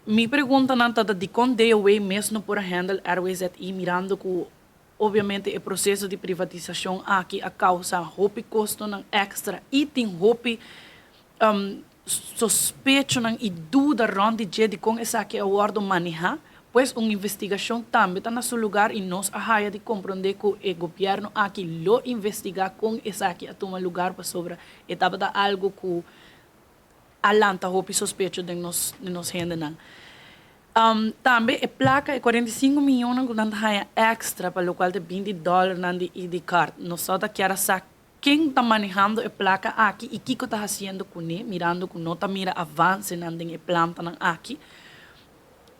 Mi preguntanan ta dikon DOW mes no por handle RWZI, mirando ku obviamente e proseso di privatisashon aki a kousa hopi kostonan extra i tin hopi sospechonan i duda rònt di dje dikon esaki a wòrdu manehá. Pues un investigashon tambe ta na su lugá i nos a haya di komprondé ku e gobièrnu aki lo investigá kon esaki a tuma lugá, pasobra e tabata algu ku a lanta hopi sospecho den nos hendenan. Tambe e plaka, e 45 mion ku nan ta haya extra, pa lokual ta $20 nan di ID card. Nos ta kier sa ken ta manehando e plaka aki i kiko ta hasiendo kuné, mirando ku no ta mira avansenan den e plantanan aki.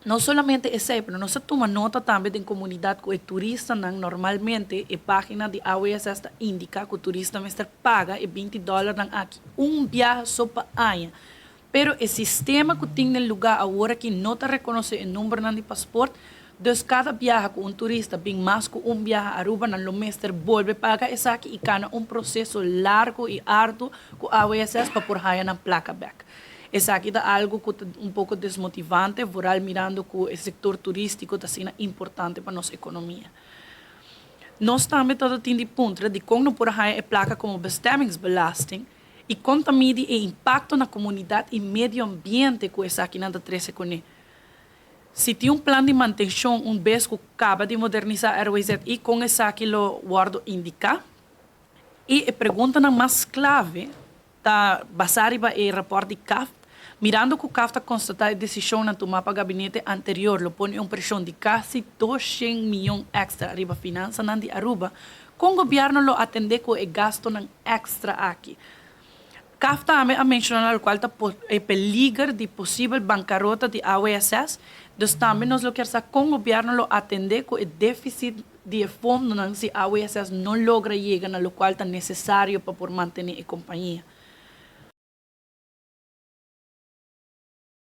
No solamente esei, pero nos a tuma nota tambe den komunidat ku e turistanan, normalmente e página di AWSS ta indiká ku turista mester paga e $20 nan aki un biaha so pa aña. Pero e sistema ku tin den lugá awor aki no ta rekonosé e numbernan di paspòrt, dus kada biaha ku un turista bin mas ku un biaha Aruba, nan lo mester bolbe paga esaki i kana un proseso largu i arduo ku AWSS pa por haya nan plaka bèk. Esaki ta algu ku ta un poko desmotivante, vooral mirando ku e sektor turístiko ta asina importante pa nos ekonomia. Nos tambe tin di puntra dikon no por haya e plaka komo bestemmingsbelasting i kon ta midi e impakto na komunidat i medio ambiente ku esakinan ta trese kuné. Si tin un plan di mantenshon un bes ku kaba di modernisá RWZI, kon esaki lo wòrdu indiká? I e preguntanan mas klave ta basá riba e rapòrt di CAFT, mirando ku CAFT a konstatá e desishonnan tumá pa gabinete anterior lo pone un preshon di kasi 200 mion èkstra riba finansanan di Aruba, kon gobièrnu lo atendé ku e gastonan èkstra aki? CAFT tambe a menshoná lokual ta e peliger di posibel bankarota di AWSS, dus tambe nos lo kier sa kon gobièrnu lo atendé ku e défisit di e fondonan si AWSS no logra yega na lokual ta nesesario pa por mantené e kompania.